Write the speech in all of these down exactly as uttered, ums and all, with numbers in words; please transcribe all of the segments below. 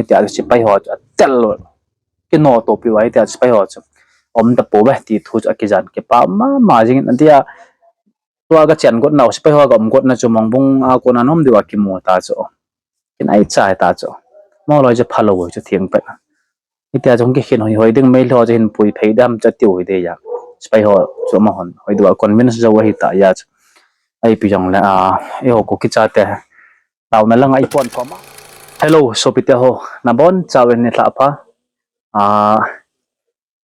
Hitia chu sepai ho chu atel lou. Kinoh toh piu a hitia sepai ho chu um tapouve ti thu chu akijan, kipa mama jingin atia. Tua kachen got nau sepai ho kaum got na chu Mongbung a kona nom diu a kimu ta chu. Kinaicha ta chu. Mo loi chu phalou chu thing pet. Hitia chu kikhin hoi hoi ding, Meitei ho chu hin pui phei dam cha tiu hi de ya. Sepai ho chu amahon hoi diu a convince jou ahi ta ya chu. Ipi jongle a, eiho Kuki chate taona langa ipon thom a. Hello sopite ho, nabonchauvin nilhah pha. A,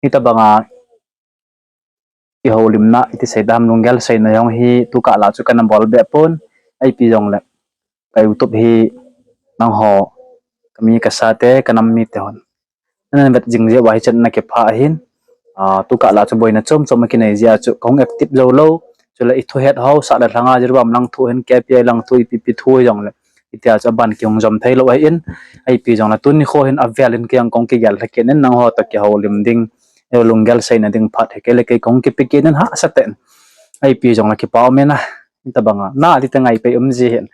hitabanga kihoulimna iti sei dam, lunggel seina jong hi tukah lah chu kana bol be pon. Ipi jongle ka YouTube hi nangho, kami kasate, kanam mite hon navet jing jeh uva hichan ana kipha ahin. A, tukah lah chu boina chom chom akinei jeh a chu kahung active jou lou. Chule ithu het ho, sah le lhanga Jiribam lang thu hin, K P I lang thu, ipi ipi thu hijongle hitia chu aban kihung jom thei lou ahin. Ipi jongle tuni kho hin avel in kei jong kahung kigel lha kit in, nangho toh kihoulim ding, lunggel seina ding phat hi kei le kei kahung kipe kit in hahsa tah in. Ipi jongle kipa um e na. Hitabanga na ati te ngai pei um ji hin.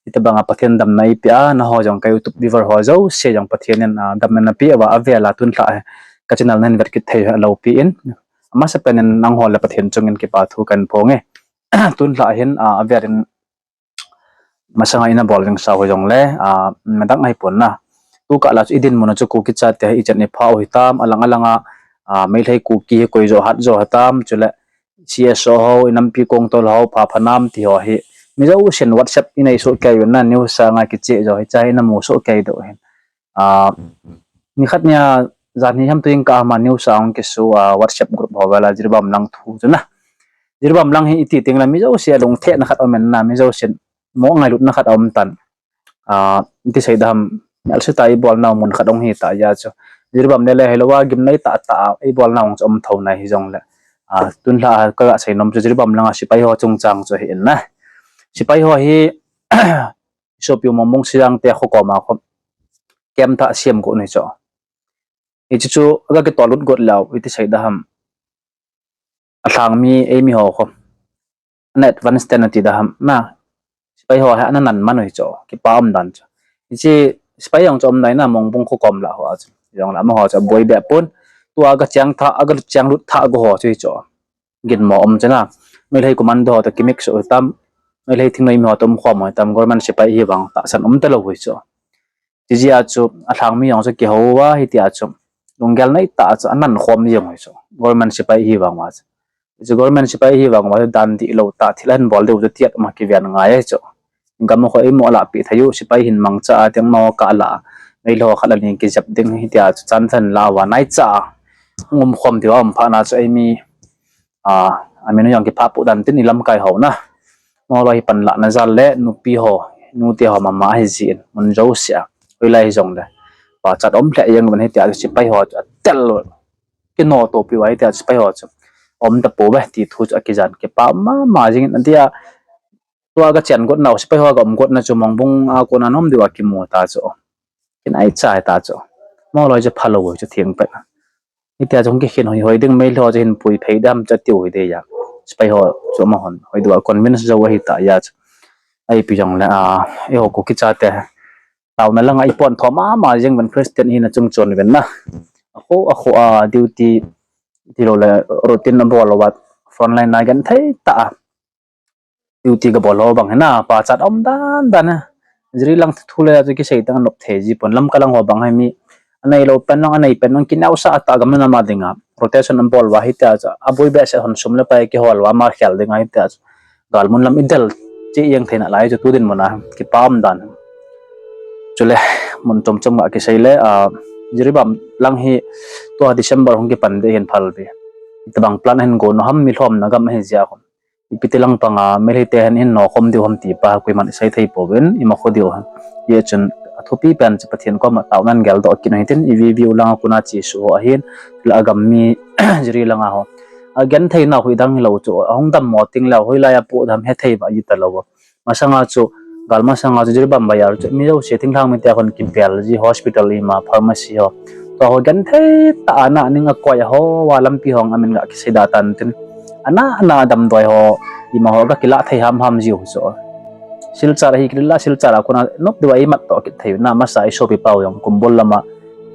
Hitabanga Pathen damna eipeh a, nangho jong ka YouTube viewer ho jouse jong Pathen in, a, damna napeh uva, avel a tun lha hi ka channel nahin vet kit thei hi alopi in. Amasapen in nangho le Pathen chungin kipa thu kahin phong e. Tun lha hin, a, avel in masanga ina bol ding sa ho jongle, a, madak ngai pon na. Tukah lah chu idinmun a chu Kuki chate hi ichan ipha u hitam, alang alanga, a, Meitei Kuki hi koi jo hat jo hitam, chule C S O ho, inampi kongtol ho, pha pha nam ti ho hi mi jousen WhatsApp inei soh kei u na, news sanga kicheh jo hi cha hi namu soh kei diu hin. A, nikhat nia jan hi ham tuin ka ama news a hung kisu, a, WhatsApp group ho vel a Jiribam lang thu chu na. Jiribam lang hi iti teng le mi jouse alungtheh na khat aum in na, mi jousen mo ngailutna khat aum tan. A, iti sei dam, melsetah a ibol nau mun khat hung hi ta ya chu. Jiribam le le hilou a gimnei tah tah a ibol nau chu um thou nai hijongle. A, tun lha a ka sei nom chu Jiribam langa sepai ho chungchang chu ahi in na. Sepai ho hi sopi u Mongbung Sijang te kho koma kho camp thah siam got u hi chu. Hichu chu aga kitol lut got lou, iti sei dam. Alhang mi, eimi ho kho. Ana advance ten ati dam na. Sepai ho hi ana nan man u hi chu. Kipa um dan chu. Hiche sepai jong chu um nai na Mongbung kho kom lah ho a chu. Jongle amaho chu aboi be pon. Tua aga chang thah, aga chang lut thah go ho chu hi chu. Ginmo um chu na. Meitei commando ho toh kimix u hitam. Meitei thingnoi mi ho toh umkhom u hitam. Government sepai hi vang tahsan um talou hi chu. Ti jeh a chu alhang mi jong chu kihou uva hitia chu lunggel nei tah a chu anan khom jeng u hi chu. Government sepai hi vang uva chu. Chu government sepai hi vang uva chu dan dihlou tah thil ahin bol diu chu tiat ma kiven ngai ahi chu. Gam a kho eimo lahpeh thei u, sepai hin mangcha a teng mo kah lah a. Meilhei khat le ni kijep ding hitia chu chan than la uva naicha a. Ngum khom diu a um phat na chu eimi, a, amin u jong kiphah poh dan tin ilamkai ho na. Mo loi hi panlahna jal le nupi ho, nute ho mama ahi jin, mun jouse a. Hoilai hijongle. Pachat um lheh jeng uvin hitia chu sepai ho chu atel lou. Kinoh toh piu a hitia chu sepai ho chu um tapouve ti thu chu akijan, kipa mama jingin atia. Tua kachen got nau sepai ho kaum got na chu Mongbung a kona nom diu a kimu ta chu. Kinaicha ta chu. Mo loi chu phalou chu thing pet. Hitia chu kikhin hoi hoi ding, Meilhei ho chu hin pui phei dam cha tiu hi de ya. Sepai ho chu amahon hoi diu a convince jou ahi ta ya chu. Ipi jongle, a, eiho Kuki chate taona langa ipon thom mama jeng uvin, Christian hina chung chon uvin na. Akho, akho a duty tilou le routine abol uva frontline a genthei tah a duty kabol ho bang hi na, pachat um dan dan a. Jiri lang thu le chu kisei teng anop thei ji pon, Lamka lang ho bang hi mi aneilou pen lang, anei pen lang kineosah tah a gam nam a dinga rotation abol uva hitia chu aboi behseh hon sum le pai kihol uva ama khel dinga hitia chu. Galmun lam idel cheh jeng theina lai chu tu dinmun a kipa um dan. Chule mun chom chom a kisei le, a, Jiribam lang hi tua December hung kipan ding hin phalbi. Itabang plan hin gon u ham, mi lhomna gam ahi jeh a khun. Ipi ti lang panga Meilhei te hin hin nokhom diu ham ti pa koiman isei thei pouvin, ima kho diu ham. Hijeh chun athupi pen chu Pathen koma taonan geldoh kit u hitin, i view lang a kona chesuh ho ahin, le agam mi Jiri langa ho. Agenthei nau hoidang hilou chu, ahung dammo teng le hoilai a poh dam hethei va ji talou. Masanga chu, gal masanga chu Jiribam bazar chu mi jouse thinglhang mite a khun kibel ji, hospital ima, pharmacy ho. Tua ho genthei tah a ana ning akoi a ho, a lampi ho amin ga kisei da tan tin. Ana, ana damdoi ho, ima ho ga kilah thei ham ham jiu chu. Silchar hi kila, Silchar a kona nop deuh a i mat toh kit thei na, masa i sopi pau jong kumbul lama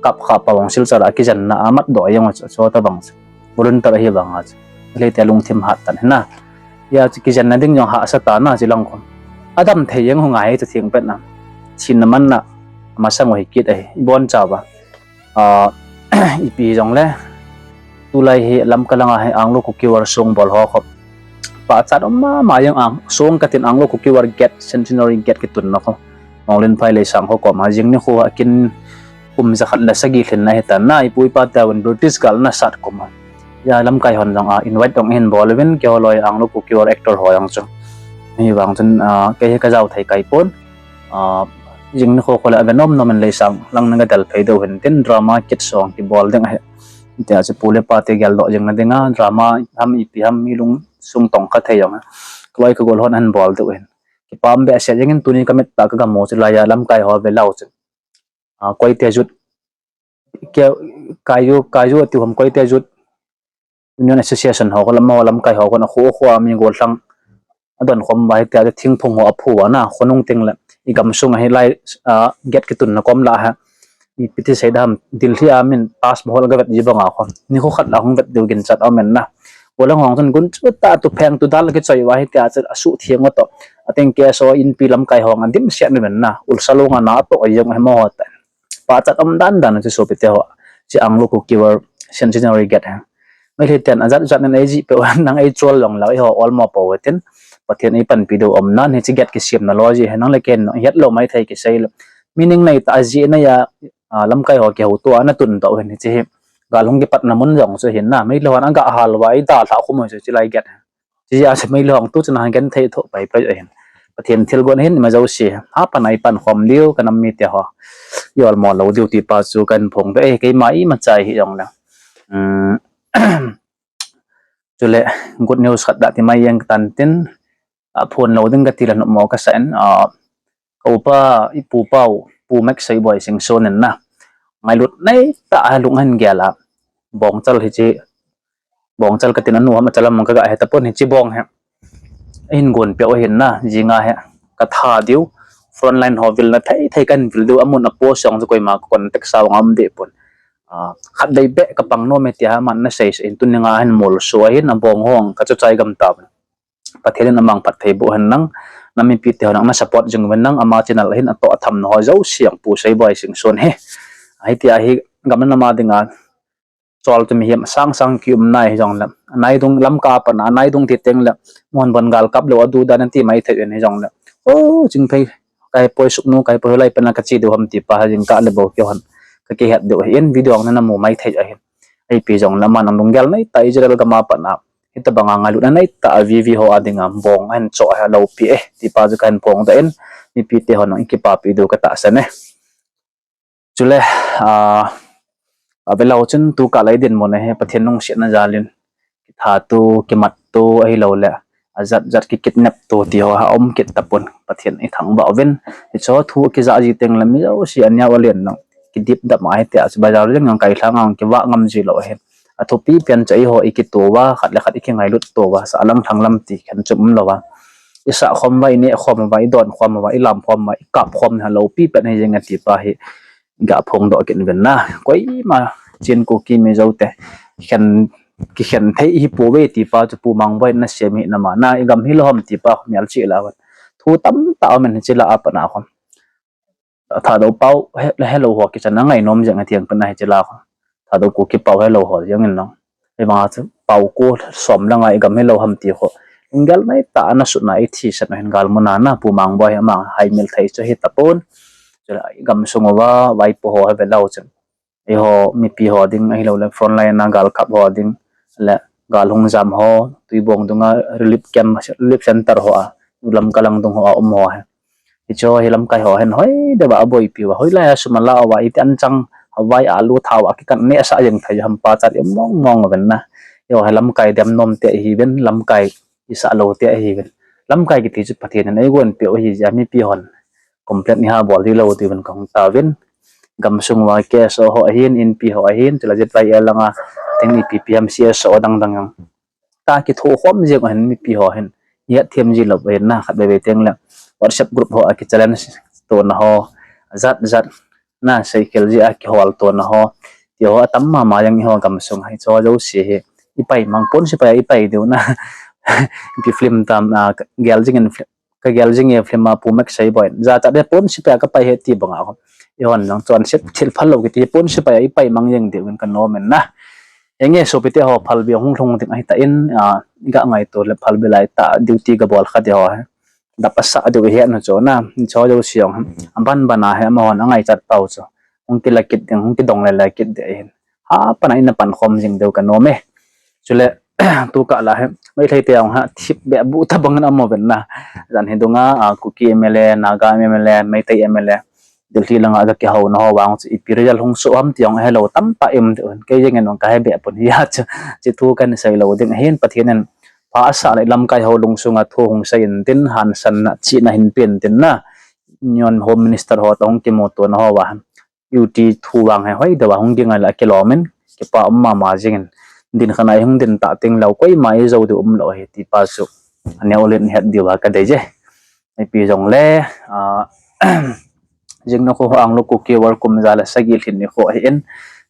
kap kha pau jong Silchar a kijenna a mat doh jong chu, chu tabang chu volunteer ahi vanga chu, lei te lungthim hat tan na. Hia chu kijenna ding jong hahsa ta na, chi lang khom. Adam thei jeng ho ngai chu thing pet na. Chin na man na, masang ho hi kit ahi, i bon cha ba. A, ipi jong le. Tulai hi Lamka langa hi Anglo Kuki War song bol ho khop. Pachat um mama jeng ang, song katin Anglo Kuki War gate, Centenary gate kitun na kho. Monglenphai Leisang ho koma jing ni kho a kin kum jakhat le sagi lhin na hi ta na, i pu i pa te uvin British gal na sat koma. Hia lamkai hon jong a invite jong hin bol uvin, keiho loi Anglo Kuki War actor ho jong chu. Hivang chun, a, kei hi ka jao thei kai pon. A, jing ni kho kho le ave nom nom in Leisang lang na ka del phei deuh hin tin drama kit song kibol ding ahi. Tia chu pu le pa te gel doh jing na dinga drama ham ipi ham mi lung sung tong kha thei jong a. Ka loi ka gol hon ahin bol deuh hin. Kipah um behseh jeng in tuni ka mit ta ka gam u chu laiya lamkai ho ve lau chu. A, Koite Youth, ke, Kaiju, Kaiju ati hom Koite Youth Union Association ho, ko lam ho lamkai ho, ko na khu khu a mi gol thang. Adon khom ba hi tia thingphung ho aphu a na, khonung ting le. I gam sung a hi lai, a, gate kitun na kom la ha. Ipi ti sei dam, Delhi a min Taj Mahal ga vet ji banga khom. Ni khu khat la hung vet deu gin chat a men na. Ko lang hong chun gun chu ta tu pheng tu dal ki choi wa hi tia chu a su thiang wa to. A teng ke so in pi lamkai hong a dim siat ni men na. Ul salung a na to a yong he mo ta. Pachat um dan dan chu sopi te ho. Chi Anglo Kuki War Centenary Gate ha. Meitei ten a jat jat nen ei ji pe nang ei chol long la i ho ol mo po tin. Pathen ei panpi deu um nan hi chi gate kisiam na lo ji he nang le ken het lo mai thei kisei lo. Meaning nei ta ji na ya, a, lamkai ho kihou to ana tun to hin hi chi hi. Gal hung kipat na mun jong chu hin na, Meitei hon aga hal wa i da tha khu mo chu chi lai gate. Chi ja se Meitei hon tu chu na gen thei tho pai pai hin. Pathen thil gon hin ma jo si. Ha pan ai pan khom diu ka nam mi te ho. Yol mo lo diu ti pa chu kan phong de, eh, keima i ma chai hi jong le. Um, chule good news khat da ti mai jeng tan tin, a, phone lo ding ka ti la no mo ka sa en, a, ka upa i pu pau, Pu Mek Seiboi Singson in na. Ngailut nei ta a lung han gel a. Bongchal hi chi, Bongchal ka tin anu ham a chalam ka ga he ta pon hi chi bong he. Hin gon pe o hin na, jinga he. Ka tha diu, frontline ho vil na thei thei kan vil diu, amun a post jong chu koima ka contact sa ngam de pon. A, khat dei be ka pang nom e tia man na sei sei in tuni nga hin mol so a hin a bong hong ka chu chai gam ta. Pathen in amang phat thei bo hen nang, na mipi te ho nang na support jing ven nang, ama channel hin a to a tham na ho jo siang Pu Seiboi Singson he. Ahi tia hi gam na ma dinga, chol tu mi hiam sang sang ki um nai hi jong le. Nai dung lam ka pa na, nai dung ti teng le, mon bon gal kap lo a du dan ti mai thei en hi jong le. O, ching phei, kai poi suk nu, kai poi lai pa na ka chi deu ham ti pa ha jing ka le bo ki hon. Ka ki het deu hi en video na na mu mai thei a hin. Ai pi jong le ma nang dung gel nai ta Israel gam a pa na. Hita banga ngailut na nei ta a V V ho a dinga bong a hin cho a lo pi e. Ti pa ju ka hin phong da en. Mipi te ho nang i kipa pi deu ka ta sa ne. Chule, a, a ve lo chun tu ka lai din mo na he Pathen nung siat na jalin. Ki tha tu, ki mat tu, ahi lo le. A jat jat ki kidnap tu ti ho ha um kit ta pon. Pathen i thang ba ven. Hi cho thu ki ja ji teng le mi jo si ania wa len nang. Ki dip dap ma he te a chu bazar jeng nang kai thlang ang ki wa ngam ji lo he. A thupi pian cha i ho i ki to wa, khat le khat i ki ngailut to wa, sa lam thang lam ti khen chum um lo wa. I sa khom wa, i ne khom wa, i don khom wa, i lam khom wa, i kap khom na lo pi pen hi jeng a ti pa hi. Ga phong doh kin ven na. Koima chin Kuki Mizo te. Khen, ki khen thei hi pu ve ti pa chu Pu Mangboi na siam hi na ma na. I gam hi lo ham ti pa mial chi la wan. Thu tam ta men hi chi la a pa na khom. Thadou pau he, he lo ho ki chan na ngai nom jeng a tiang pen na hi chi la khom. Thadou Kuki pau he lo ho jeng in nong. Ei vanga chu pau ko som langa i gam hi lo ham ti ho. Lunggel nai ta na sut na i thi sat na hin gal mun a na Pu Mangboi hi amang hai mil thei chu hi ta pon. Chule i gam sung uva vaipo ho he ve lo chun. Ei ho mipi ho ding ahi lo le front line na gal kap ho ding le gal hung jam ho, tui bong dunga relief camp, relief center ho a, lam kalang dung ho a um ho he. Hi cho hi lamkai ho hin hoi deuh a boipi uva, hoi lai a sum a la uva, iti an chang, hawai alu thao a kikan ne sa jeng thei ham pa chat i mong mong ven na. Hi ho hi lamkai dem nom te hi ven, lamkai i sa lo te hi ven. Lamkai kiti chu Pathen in ei gon pe u hi jia mipi hon. Complain i ha bol di lo ti ven kong ta ven. Gam sung uva K S O ho ahin, Inpi ho ahin, chule Z Y A langa, teng ipi pi ham C S O dang dang jong. Ta kitho khom jeng u hin mipi ho hin. Hiat thiam ji lo hin na khat ve ve teng le. WhatsApp group ho a kichallenge tona ho, jat jat na cycle ji a kihol tona ho, ti ho atam mama jeng eiho gamsung hi. Hicho jouse hi ipai mang pon sipai a ipai diu na. Ipi film tam a, gel jing in film, ka gel jing e film a Pu Max Seiboi. Jachat de pon sipai a kapai hi ti banga ho. Eihon jong chonset thil phal lou kiti pon sipai a ipai mang jeng diu in kanom in na. Henge sopite ho, phalbi hung lhung ding ahitan, a, iga ngaito le phalbi lai tah duty gabol kha te ho hi dap asah diu ahi na chu na. Hicho jouse jong aban ban a hi amahon angaichat pau chu hung kila kit ding, hung kidong le le kit ding ahin. Ha pan a ina pan khom jing diu kanom e. Chule tukah la hi Meitei te jong ha thip be bu tabang in aum uvin na. Jan hi dunga, a, Kuki MLA, Naga MLA, Meitei MLA, Delhi langa ga kihouna ho vang chu ipi result hung soh ham ti jong helou tamtah um diu hin. Kei jeng in jong kahe be pon hi a chu, hiche thu kahin sei lou ding ahin. Pathen in pha asah le lamkai ho lungsunga thu hung sei intin, hansanna chihna hin pe intin na. Union Home Minister ho toh hung kimuto na ho va, duty thu vang hi hoi deuva hung ging a le akilom in, kipa um mama jeng in. Din khat a hung din tah teng lou koima ijou diu umlou ahi ti pa chu aneo len het diuva kadei je. Ipi jongle, a, jing nikho ho Anglo Kuki War kum ja le sagi lhin nikho ahin,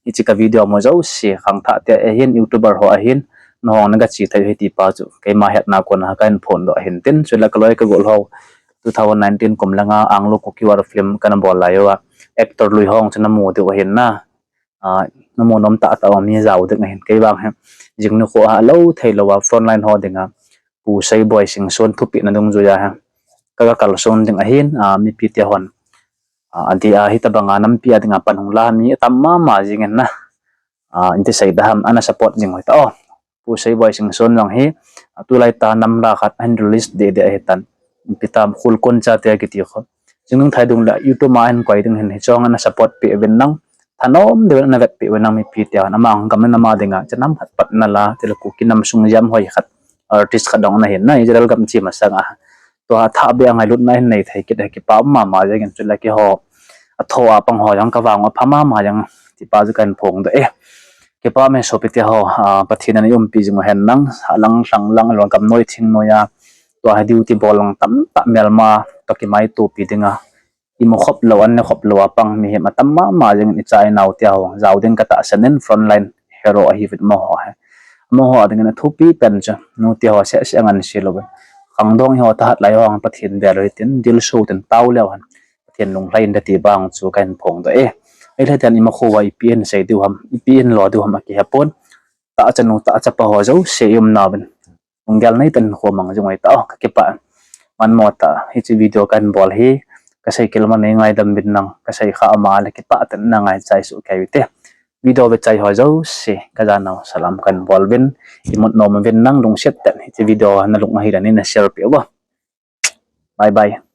hiche ka video mu jouse khangthah te ahin, YouTuber ho ahin, nahung naga che thei u ahi ti pa chu keima hetna kona kahin phongdoh ahin tin, chule kaloi kagol ho two thousand nineteen kum langa Anglo Kuki War film kana bol lai uva actor lui ho chu namu diu ahin na. A, namu nom tah tah uva mi jao ding ahin, kei vang hi jing nikho a lou thei louva frontline ho dinga Pu Seiboi Singson thupeh na dungjuiya hi kaga kalson ding ahin, a, mipi te hon, a, adeh a hitabanga nampi a dinga pan hung la mi atam mama jeng in na. A, iti sei da ham, ana support jing u hita o. Pu Seiboi Singson jong hi, a, tulai ta nam la khat ahin release deh deh ahitan. Ipi tam Khulkon chate kiti kho. Chingnung Thaidung le YouTube a ahin koi ding hin hiche jong ana support peh uvin lang. Thanom deu in ana vetpeh uvin lang mipi te hon. Ama gam le nam a dinga, hiche nam khat patna la, tile Kuki nam sung jam hoi khat, artist khat jong ana hin na, Israel gam che masanga. Tua thah beh a ngailutna ahin nei thei kit hi kipa um mama jeng in, chule keiho atho a pang ho jong kavang u apha mama jeng ti pa chu kahin phongdoh e. Kipa um e sopite ho, a, Pathen in eiumpi jing u hen lang, sah lang, lhang lang, lou gamnoi thingnoi a, tua hi duty bol lang tamtah melma toh kimaitopi dinga imu khop lou, an ne khop lou a pang mihem atam mama jeng in, icha inao te ho jao ding katahsan in, frontline hero ahiuvin amaho hi. Amaho a dingin athupi pen chu nute ho seh seh angansei louvin, khangdong eiho thahat lai ho Pathen bel u hitin, dilso tin tao leu hen Pathen lunglhai inte ti bang chu kahin phongdoh e. Ahile ten imakho uva ipi hin sei diu ham, ipi hin lo diu ham akihepon. Tahchanu tahchapa ho jouse iumnauvin lunggel neitah in hinkho mang jing u hita o, kakipah e. Manmo tah, hiche video kahin bol hi kasei kit ma nei ngaidam uvin lang, kasei kha ma le kipah tah in na ngaichai soh kei uvin te. Video vechai ho jouse kajanau salam kahin bol uvin, imut nom uvin lang, lungset tah in hiche video nalung ahile neina share peh uvo. Bye bye.